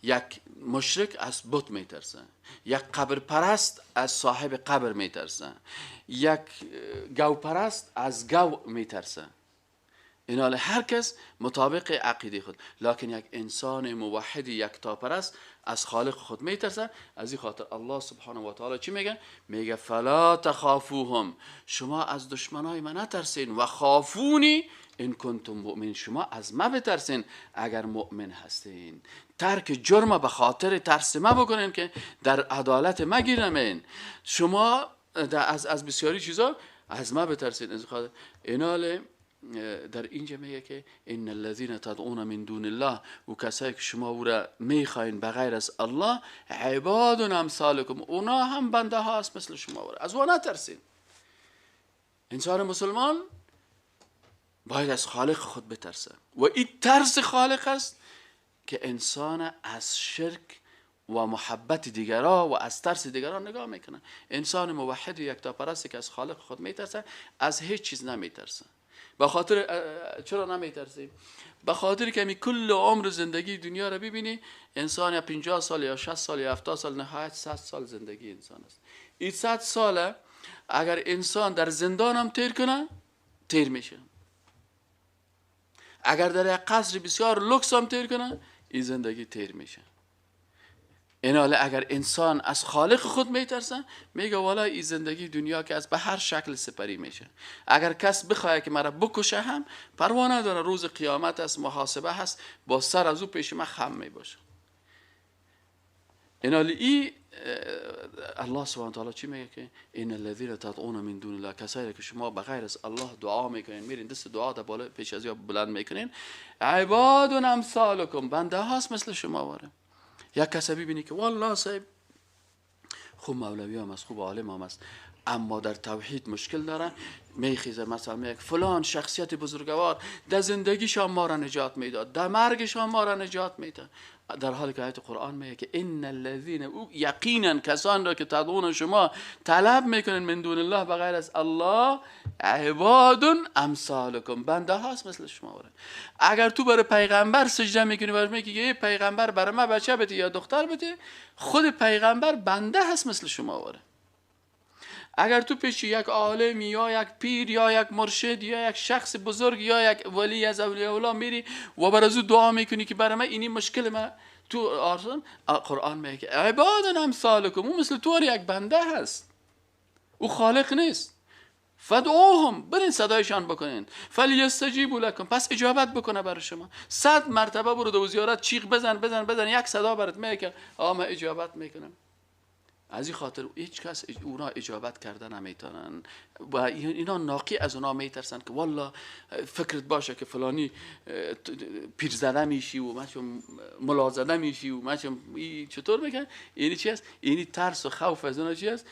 یک مشرک از بت میترسه، یک قبر پرست از صاحب قبر میترسه، یک گو پرست از گو میترسه. اینا هر کس مطابق عقیده خود. لکن یک انسان موحد یکتاپرست از خالق خود میترسه. از این خاطر الله سبحانه و تعالی چی میگه؟ میگه فلا تخافوهم، شما از دشمنای من نترسین، و خافونی ان کنتم مؤمن، شما از ما بترسین اگر مؤمن هستین. ترک جرم به خاطر ترس ما بکنین که در عدالت ما گیرمین. شما از بسیاری چیزا از ما بترسین. از خاطر اینال در اینجا میگه که ان الذين تدعون من دون الله، و کسایی که شما او را میخواین بغیر از الله، عباد امثالکم، اونا هم بنده هاست مثل شما، از او نترسین. انسان مسلمان باید از خالق خود بترسه و این ترس خالق است که انسان از شرک و محبت دیگران و از ترس دیگران نگاه میکنه. انسان موحد و یکتاپرستی که از خالق خود میترسه از هیچ چیز نمیترسه. به خاطر چرا نمیترسیم؟ به خاطر که می کل عمر زندگی دنیا را ببینی، انسان یا 50 سال یا 60 سال یا 70 سال، نهایت 100 سال زندگی انسان است. این 100 ساله اگر انسان در زندان هم تیر کنه تیر میشه، اگر در یک قصر بسیار لوکس هم تیر کنه این زندگی تیر میشه. ایناله اگر انسان از خالق خود میترسه، میگه والا این زندگی دنیا که از به هر شکل سپری میشه. اگر کس بخواد که مرا بکشه هم پروا نداره، روز قیامت است، محاسبه هست، با سر از او پیش من خم میباشه. ایناله ای الله سبحانه وتعالی چی میگه که ان الذين تدعون من دون الله، کسایی که شما بغیر از الله دعا میکنین، میرین دست دعا در بالا پیش از یا بلند میکنین، عباد امثالکم، بنده هاست مثل شما واره. یک کسی ببینی که والله صاحب خوب مولوی هم است، خوب عالم هم است، اما در توحید مشکل داره، میخیزه مثلا میگه فلان شخصیت بزرگوار در زندگیش ما را نجات میداد، در مرگش ما را نجات میداد، در حالی که آیت قرآن میگه که ان الذين، او یقینا کسان را که تدعون، شما طلب میکنین، من دون الله، بغیر از الله، عباد امثالکم، بنده هاست مثل شما واره. اگر تو برای پیغمبر سجده میکنی، برای میگی که پیغمبر برای ما بچه بده یا دختر بده، خود پیغمبر بنده هست مثل شما واره. اگر تو پیش یک عالم یا یک پیر یا یک مرشد یا یک شخص بزرگ یا یک ولی از اولیاء الله میری و بر از او دعا میکنی که برای من اینی مشکل من، تو آرزون قرآن میگه عباد امثالکم، او مثل تو یک بنده هست، او خالق نیست. فدعوهم، برین صدایشان بکنین، فلیستجیبوا لکم، پس اجابت بکنه برای شما. 100 مرتبه برو دو زیارت چیغ بزن بزن بزن، یک صدا برات میگه که آ من اجابت میکنم. از این خاطر هیچ کس اونا اجابت کرده نمیتونن و اینا ناقی از اونا میترسن که والا فکرت باشه که فلانی پیرزده میشی و من ملازده میشی و من چطور میگن. اینی چی است؟ اینی ترس و خوف از اونا چی است؟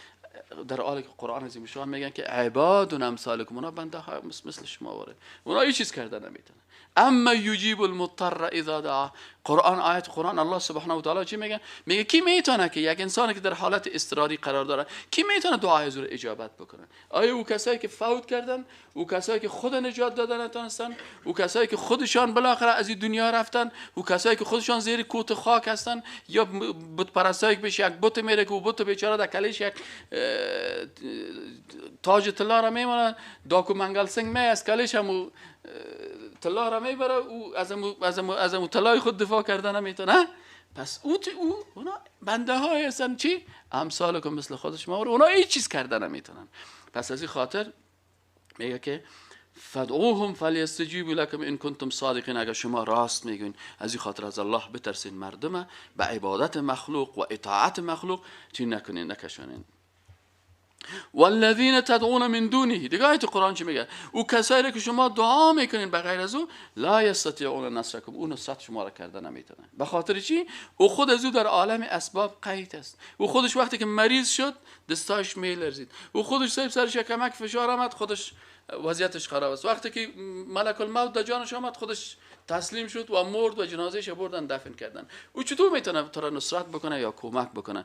در حالی که قرآن از این میگن که عباد امثالکم، اونا بنده های مثل شما واره، اونا هیچ چیز کرده نمیتونن. اما یجیب المضطر اذا دعا، قرآن آیت قرآن الله سبحانه و تعالی چی میگه؟ میگه کی میتونه که یک انسانی که در حالت اضطراری قرار داره، کی میتونه دعای از او اجابت بکنه؟ آیا او کسایی که فوت کردن، او کسایی که خود نجات دادن نتونستن، او کسایی که خودشان بالاخره از این دنیا رفتن، او کسایی که خودشان زیر کوت خاک هستن، یا بت پرستایی که پیش یک بت میره که او بت بیچاره در کلیش یک تاج طلا را میمونه، داکو منگل سنگ می از کلیش هم طلا را میبره، او از امو طلای خود دفاع کرده نمیتونه. پس او اونا بنده های هستن چی؟ امثالکم، مثل خود شما، اونا هیچ چیز کرده نمیتونن. پس از این خاطر میگه که فدعوهم فلیستجیبوا لکم ان کنتم صادقین، اگر شما راست میگین. از این خاطر از الله بترسین، مردم به عبادت مخلوق و اطاعت مخلوق چی نکنین، نکشانین. والذین تدعون من دونه، دیگه آیت قرآن چی میگه؟ او کسایی که شما دعا میکنین بغیر از او، لا یستطیعون نصرکم، او نصرت شما را کرده نمیتونه. به خاطر چی؟ او خود از او در عالم اسباب قید است. او خودش وقتی که مریض شد دستاش میلرزید، او خودش صاحب سرش کمک فشار آمد، خودش وضعیتش خراب است. وقتی که ملک الموت در جانش آمد، خودش تسلیم شد و مرد و جنازه‌اش بردن دفن کردن. او چطور میتونه تو را نصرت بکنه یا کمک بکنه؟